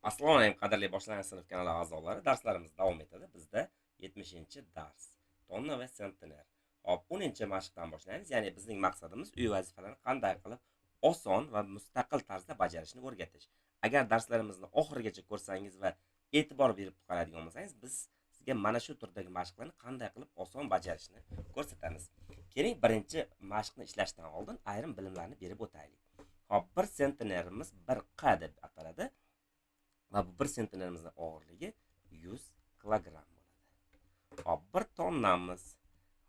Assalomu alaykum qadrli boshlang'ich sinf kanali a'zolari. Darslarimiz davom etadi. Bizda 70-dars. Tonna va sentner. Hop, 10-mashqdan boshlaymiz. Ya'ni bizning maqsadimiz uy vazifalarini qanday qilib oson va mustaqil tarzda bajarishni o'rgatish. Agar darslarimizni oxirigacha ko'rsangiz va e'tibor berib qaraydigan bo'lsangiz, biz sizga mana shu turdagi mashqlarni qanday qilib oson bajarishni ko'rsatamiz. Keling, birinchi mashqni ishlashdan oldin ayrim bilimlarni berib o'taylik. Hop, 1 sentnerimiz 1 q deb ataladi. Va bu 1 sentnerimizning og'irligi 100 kilogramm bo'ladi. Hop, 1 tonnamiz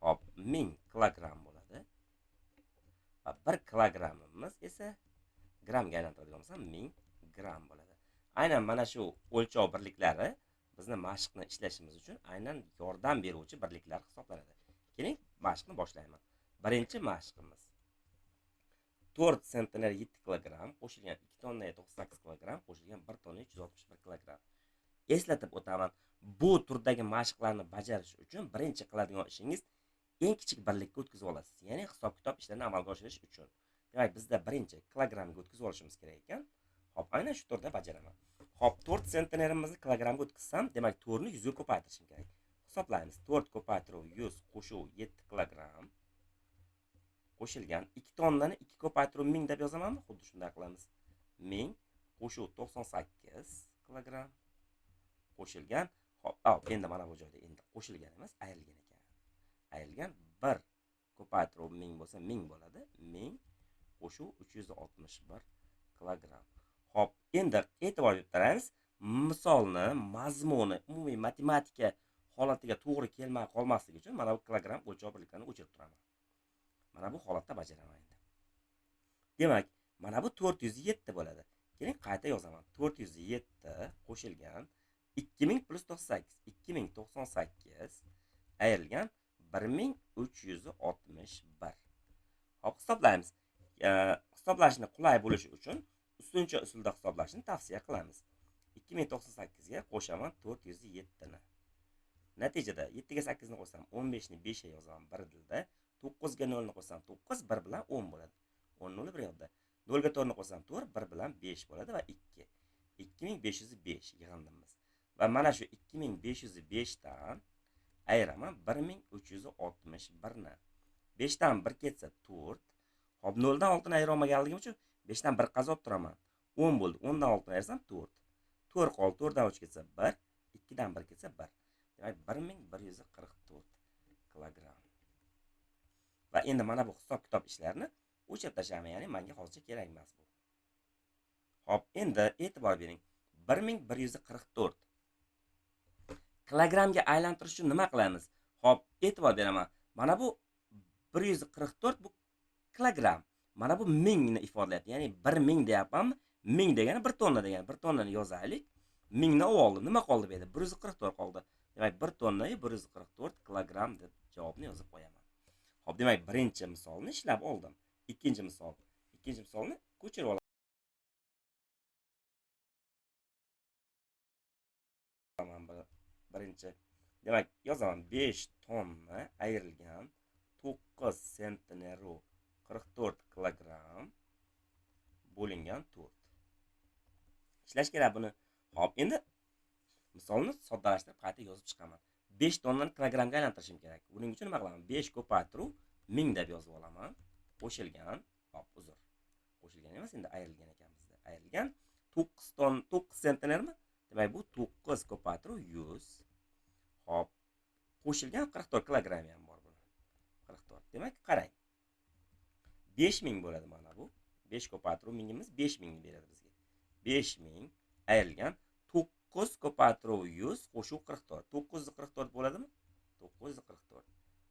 hop 1000 kilogramm bo'ladi. Va 1 kilogrammimiz esa grammga aylantiradigan bo'lsam 1000 gramm bo'ladi. Aynan mana shu o'lchov birliklari bizni mashqni ishlashimiz uchun aynan yordam beruvchi birliklar hisoblanadi. Keling, mashqni boshlayman. Birinchi mashqimiz 4 sentner 7 kilogramm qo'shilgan 2 tonna 98 kilogramm qo'shilgan 1 tonna 361 kilogramm. Eslatib o'taman, bu turdagi mashqlarni bajarish uchun birinchi qiladigan ishingiz eng kichik birlikka o'tkazib olasiz, ya'ni hisob-kitob ishlarini amalga oshirish uchun. Demak, bizda birinchi kilogrammga o'tkazib olishimiz kerak ekan. Hop, aynan shu turda bajaraman. Hop, 4 sentnerimizni kilogrammga o'tkazsam, demak 4 ni 100 ga ko'paytirishim kerak. Hisoblaymiz. 4 ko'paytiruv 100 qo'shuv 7 kilogramm qo'shilgan 2 tonnani 2 ko'paytiruv 1000 deb yozamanmi? Xuddi shunday qilamiz. 1000 qo'shuv 98 kilogramm qo'shilgan. Hop, endi mana bu joyda endi qo'shilgan emas, ayrilgan ekan. Ayrilgan 1 ko'paytiruv 1000 bo'lsa 1000 bo'ladi. 1000 qo'shuv 361 kilogramm. Hop, endi e'tibor berib qaraymiz. Misolni mazmuni umumiy matematika holatiga to'g'ri kelmay qolmasligi uchun mana bu kilogramm o'lchov birliklarini o'chirib turaman. Mana bu holatda bajaraman endi. Demak, mana bu 407 bo'ladi. Keling, qayta yozaman. 407 qo'shilgan 2000 plus 98, 2098 ayrilgan 1361. Hop, hisoblaymiz. Hisoblashni qulay bo'lishi uchun ustuncha usulda hisoblashni tavsiya qilamiz. 2098 ga qo'shaman 407 ni. Natijada 7 ga 8 ni qo'shsam 15 ni 5 ga yozaman 1 dilda. 9 ga 0 ni qo'shsam 9, 1 bilan 10 bo'ladi. 10 0 bir yoqda. 0 ga 4 ni qo'shsam 4, 1 bilan 5 bo'ladi va 2. 2505 yig'indimiz. Va mana shu 2505 dan ayiraman 1361 ni. 5 dan 1 ketsa 4. Hop, 0 dan 6 ni ayira olmaganligim uchun 5 dan 1 qazib turaman. 10 bo'ldi. 10 dan 6 ni ayirsam 4. 4 qoldi. 4 dan 3 ketsa 1, 2 dan 1 ketsa 1. Demak, 1144 kilogramm. Va endi mana bu hisob-kitob ishlarini o'chirib tashlayman, ya'ni menga hozircha kerak emas bu. Hop, endi e'tibor bering. 1144 kilogrammga aylantirish uchun nima qilamiz? Hop, e'tibor beraman. Mana bu 144 bu kilogramm. Mana bu 1000 ni ifodalayapti. Ya'ni 1000 deyapmanmi? 1000 degani 1 tonna degani. 1 tonnani yozaylik. 1000 ni oldim. Nima qoldi bu yerda? 144 qoldi. Demak, 1 tonna 144 kilogramm deb javobni yozib qo'yaman. Hop, demak, birinchi misolni ishlab oldim. Ikkinchi misol. Ikkinchi misolni ko'chirib olaman birinchi. Demak, yozaman 5 tonna ayrilgan 9 sentneru 44 kilogramm bo'lingan 4. Ishlash kerak buni. Hop, endi misolni soddalashtirib qayta yozib chiqaman. 5 tonnani kilogrammga aylantirishim kerak. Buning uchun nima qilaman? 5 ko'paytiruv 1000 deb yozib olaman. Qo'shilgan, hop, uzr. Qo'shilgan emas, endi ayrilgan ekan bizda. Ayrilgan 9 ton 9 sentnermi? Demak, bu 9 ko'paytiruv 100. Hop, qo'shilgan 44 kilogramm ham bor buni. 44. Demak, qarang. 5000 bo'ladi mana bu. 5 ko'paytiruv 1000imiz 5000 ni beradi bizga. 5000 ayrilgan 9 ko'paytiruv 100 qo'shuv 44. 944 bo'ladimi? 944.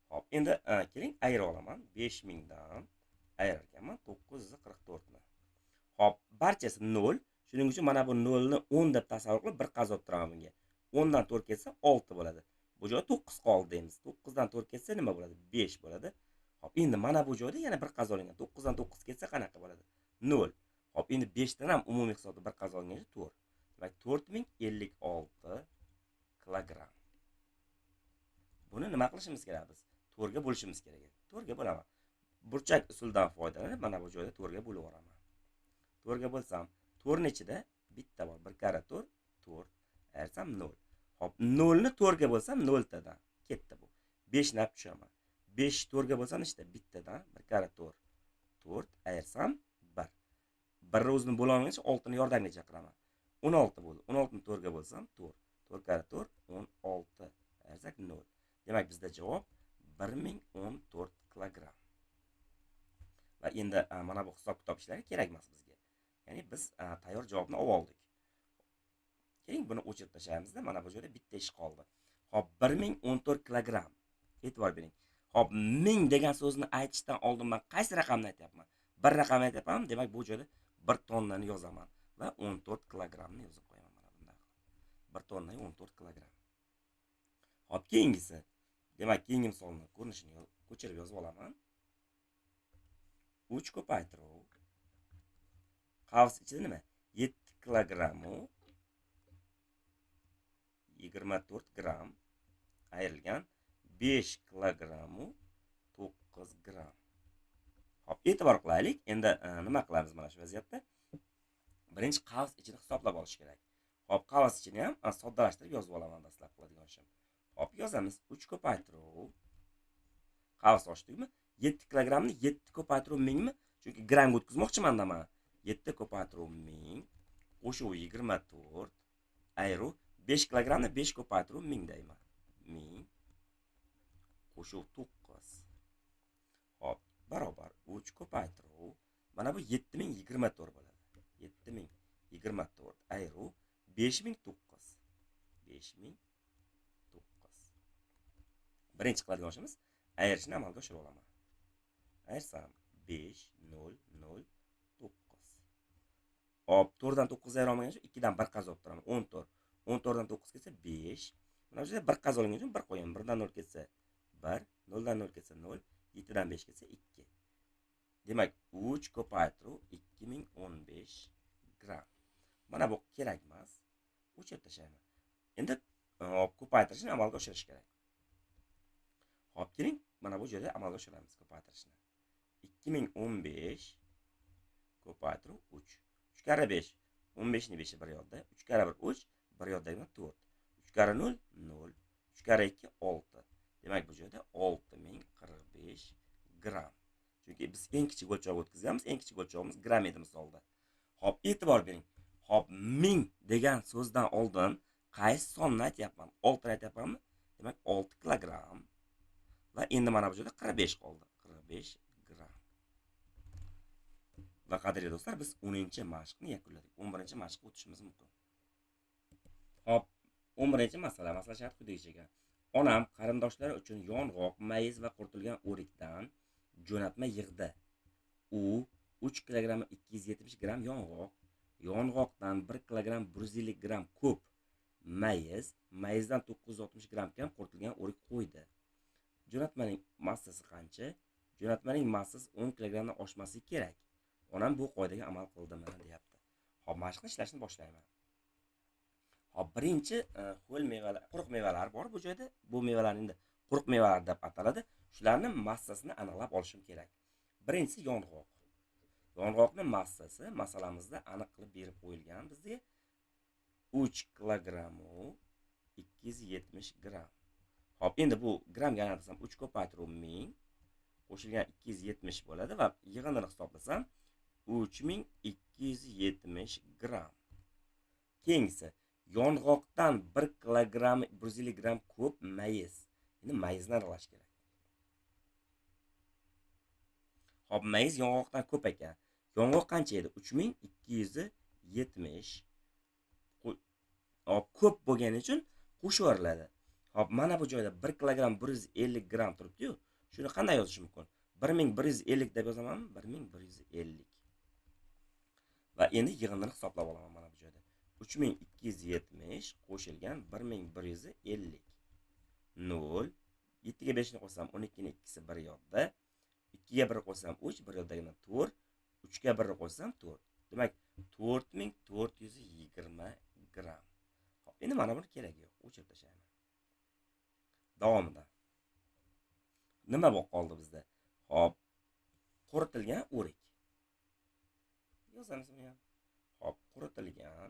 Hop, endi keling ayira olaman. 5000 dan ayirar ekanman 944 ni. Hop, barchasi 0. Shuning uchun mana bu 0 ni 10 deb tasavvur qilib bir qazib turaman bunga. 10 dan 4 ketsa 6 bo'ladi. Bu joyda 9 qoldi deymiz. 9 dan 4 ketsa nima bo'ladi? 5 bo'ladi. Hop, endi mana bu joyda yana bir qaz olingan. 9 dan 9 ketsa qanaqa bo'ladi? 0. Hop, endi 5 dan ham umumiy hisobda bir qaz olinganda 4. Demak, 4056 kilogramm. Buni nima qilishimiz kerak biz? 4 ga bo'lishimiz kerak edi. 4 ga bo'laman. Burchak usulidan foydalanib mana bu joyda 4 ga bo'lib yuboraman. 4 ga bo'lsam, 4 ni ichida bitta bor. 1 karra 4, Aytsam 0. Xo'p, 0 ni 4 ga bo'lsam 0 tadan ketdi bu. 5 ni olib tushaman. 5 4 ga bo'lsam nechta? Bittadan 1 karra 4. 4 ayirsam 1. 1 ni o'zini bo'la olmaguncha 6 ni yordamga chaqiraman. 16 bo'ldi. 16 ni 4 ga bo'lsam 4. 4 karra 4 16. Ayirsak 0. Demak, bizda javob 1014 kilogramm. Va endi mana bu hisob-kitob ishlari kerak emas bizga. Ya'ni biz tayyor javobni olib oldik. Keling, buni o'chirib tashlaymizda, mana bu joyda bitta ish qoldi. Xo'p, 1014 kilogramm. E'tibor bering. Xo'p, 1000 degan so'zni aytishdan oldin men qaysi raqamni aytyapman? Bir raqamni aytyapman, demak bu joyda 1 tonnani yozaman va 14 kilogrammni yozib qo'yaman mana bunday qilib. 1 tonna 14 kilogramm. Xo'p, keyingisi. Demak, keyingi misolni ko'rinishini ko'chirib yozib olaman. 3 ko'paytiruv qavs ichida nima? 7 kilogrammu 24 gramm ayrilgan 5 kilogrammu 9 gramm. Xo'p, e'tibor qilaylik. Endi nima qilamiz mana shu vaziyatda? Birinchi qavs ichini hisoblab olish kerak. Xo'p, qavs ichini ham soddalashtirib yozib olaman dastlab qiladigan ishim. Xo'p, yozamiz 3 ko'paytiruv qavs ochdikmi? 7 kilogrammni 7 ko'paytiruv 1000 mi? Chunki grammga o'tkazmoqchiman-da men. 7 ko'paytiruv 1000 qo'shuv 24 ayiruv 5 kilogrammni 5 ko'paytiruv 1000 deyman. 1000 qo'shuv 9. Xo'p, barobar 3 ko'paytiruv mana bu 7024 bo'ladi. 7024 ayiruv 5009. 5009. Birinchi qiladigan ishimiz ayirishni amalga oshira olaman. Ayirsam 5 0 0 9. Hop, 4 dan 9 ayira olmagan uchun 2 dan 1 qazib turaman. 14. 14 dan 9 ketsa 5. Mana bu yerda 1 qaz olingan uchun 1 qo'yaman. 1 dan 0 ketsa 1, 0 dan 0 ketsa 0, 7 dan 5 ketsa 2. Demak, 3 ko'paytiruv 2015 gramm. Mana bu kerak emas. O'chirib tashlayman. Endi hop, ko'paytirishni amalga oshirish kerak. Hop, keling, mana bu joyda amalga oshiramiz ko'paytirishni. 2015 ko'paytiruv 3. 3 karra 5, 15 ni 5 bir yodda, 3 karra 1 3, bir yoddagina 4. 3 karra 0 0, 3 karra 2 6. Demak, bu joyda 6045 gramm. Chunki biz eng kichik o'lchovga o'tkazganmiz, eng kichik o'lchovimiz gramm edi misolda. Xo'p, e'tibor bering. Xo'p, 1000 degan so'zdan oldin qaysi sonni aytyapman? 6 aytyapmanmi? Demak, 6 kilogramm. Va endi mana bu joyda 45 qoldi. 45 gramm. Va qadrli do'stlar, biz 10-mashqni yakunladik. 11-mashqqa o'tishimiz mumkin. Xo'p, 11-masala, masala sharti quyidagicha ekan. Onam qarindoshlari uchun yong'oq, mayiz va quritilgan o'rikdan jo'natma yig'di. U 3 kilogramm 270 gramm yong'oq, yong'oqdan 1 kilogramm 150 gramm ko'p mayiz, mayizdan 960 gramm kam quritilgan o'rik qo'ydi. Jo'natmaning massasi qancha? Jo'natmaning massasi 10 kilogrammdan oshmasligi kerak. Onam bu qoidaga amal qildimi deyapti. Xo'p, mashqni ishlashni boshlayman. Xo'p, birinchi ho'l mevalar, quruq mevalar bor bu joyda. Bu mevalarni endi quruq mevalar deb ataladi. Shularning massasini aniqlab olishim kerak. Birinchisi yong'oq. Yong'oqning massasi masalamizda aniq qilib berib qo'yilgan bizga 3 kilogramm 270 gramm. Xo'p, endi bu grammga aylantirsam 3 ko'paytiruv 1000 qo'shilgan 270 bo'ladi va yig'indini hisoblasam 3270 gramm. Keyingisi yong'oqdan 1 kilogramm 150 gramm ko'p mayiz. Endi mayizni aniqlash kerak. Xo'p, mayiz yong'oqdan ko'p ekan. Yong'oq qancha edi? 3270. Hop, ko'p bo'lgani uchun qo'shib yuboriladi. Hop, mana bu joyda 1 kilogramm 150 gramm turibdi-yu. Shuni qanday yozish mumkin? 1150 deb yozamanmi? 1150. Va endi yig'indini hisoblab olaman mana bu joyda. 3270 qo'shilgan 1150. 0. 7 ga 5 ni qo'shsam 12 ni 2si bir yodda. 2 ga 1 qo'shsam 3, bir yoddagina 4. 3 ga 1 qo'shsam 4. Demak, 4420 gramm. Xo'p, endi mana buni keragi yo'q, o'chirib tashlayman. Davomida nima bo'lib qoldi bizda? Xo'p, quritilgan o'rik. Yozamiz buni ham. Xo'p, quritilgan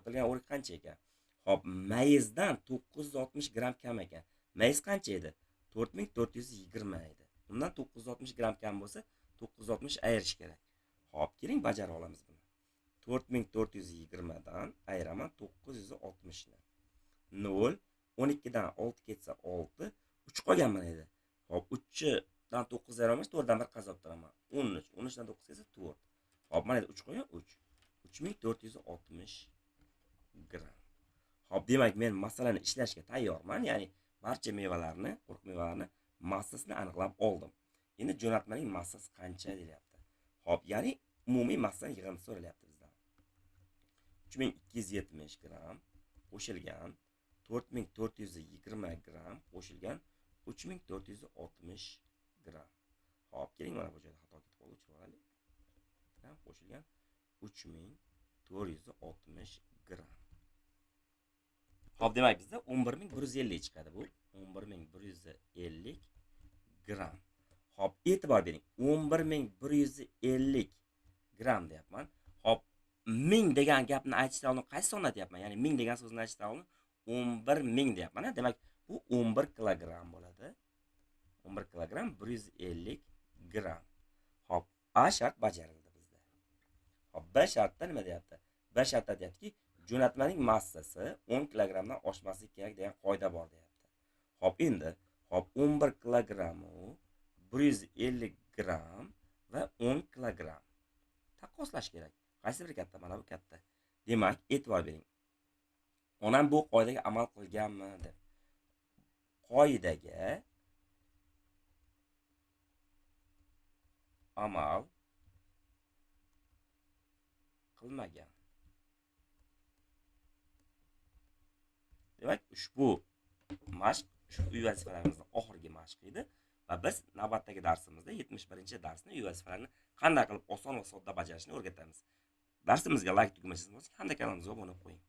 Quritilgan o'rik qancha ekan? Xo'p, mayizdan 960 gramm kam ekan. Mayiz qancha edi? 4420 edi. Undan 960 gramm kam bo'lsa, 960 ayirish kerak. Xo'p, keling bajarib olamiz buni. 4420 dan ayiraman 960 ni. 0 12 dan 6 ketsa 6, 3 qolgan mana edi. Xo'p, 3 dan 9 ayiraman, 4 dan 1 qazab turaman. 13, 13 dan 9 ketsa 4. Xo'p, mana 3 qolgan 3. 3460 gramm. Xo'p, demak men masalani ishlashga tayyorman, ya'ni barcha mevalarni, quruq mevalarni massasini aniqlab oldim. Endi jo'natmaning massasi qancha deyilyapti. Xo'p, ya'ni umumiy massaning yig'indisi so'ralyapti bizdan. 3270 gramm qo'shilgan 4420 gramm qo'shilgan 3460 gramm. Xo'p, keling mana bu joyda xato ketib qoldi, o'chirib olaylik. Gramm qo'shilgan 3460 gramm. Xo'p, demak bizda 11150 chiqadi bu. 11150 gramm. Xo'p, e'tibor bering. 11150 gramm deyapman. Xo'p, 1000 degan gapni aytishdan oldin qaysi sonni aytyapman? Ya'ni 1000 degan so'zni aytishdan oldin 11000 deyapman. Demak, bu 11 kilogramm bo'ladi. 11 kilogramm 150 gramm. Xo'p, A shart bajarildi bizda. Xo'p, B shartda nima deyapti? B shartda deyaptiki, jo'natmaning massasi 10 kilogrammdan oshmasligi kerak degan qoida bor deyapti. Xo'p, endi, xo'p, 11 kilogramm 150 gramm va 10 kilogramm. Taqqoslash kerak. Qaysi biri katta? Mana bu katta. Demak, e'tibor bering. Onam bu qoidaga amal qilganmi deb. Qoidaga amal qilmagan. Demak, ushbu mashq, ushbu uy vazifalarimizning oxirgi mashqi edi va biz navbatdagi darsimizda 71-darsni uy vazifalarini qanday qilib oson va sodda bajarishni o'rgatamiz. Darsimizga like tugmachasini bosing hamda kanalimizga obuna qo'ying.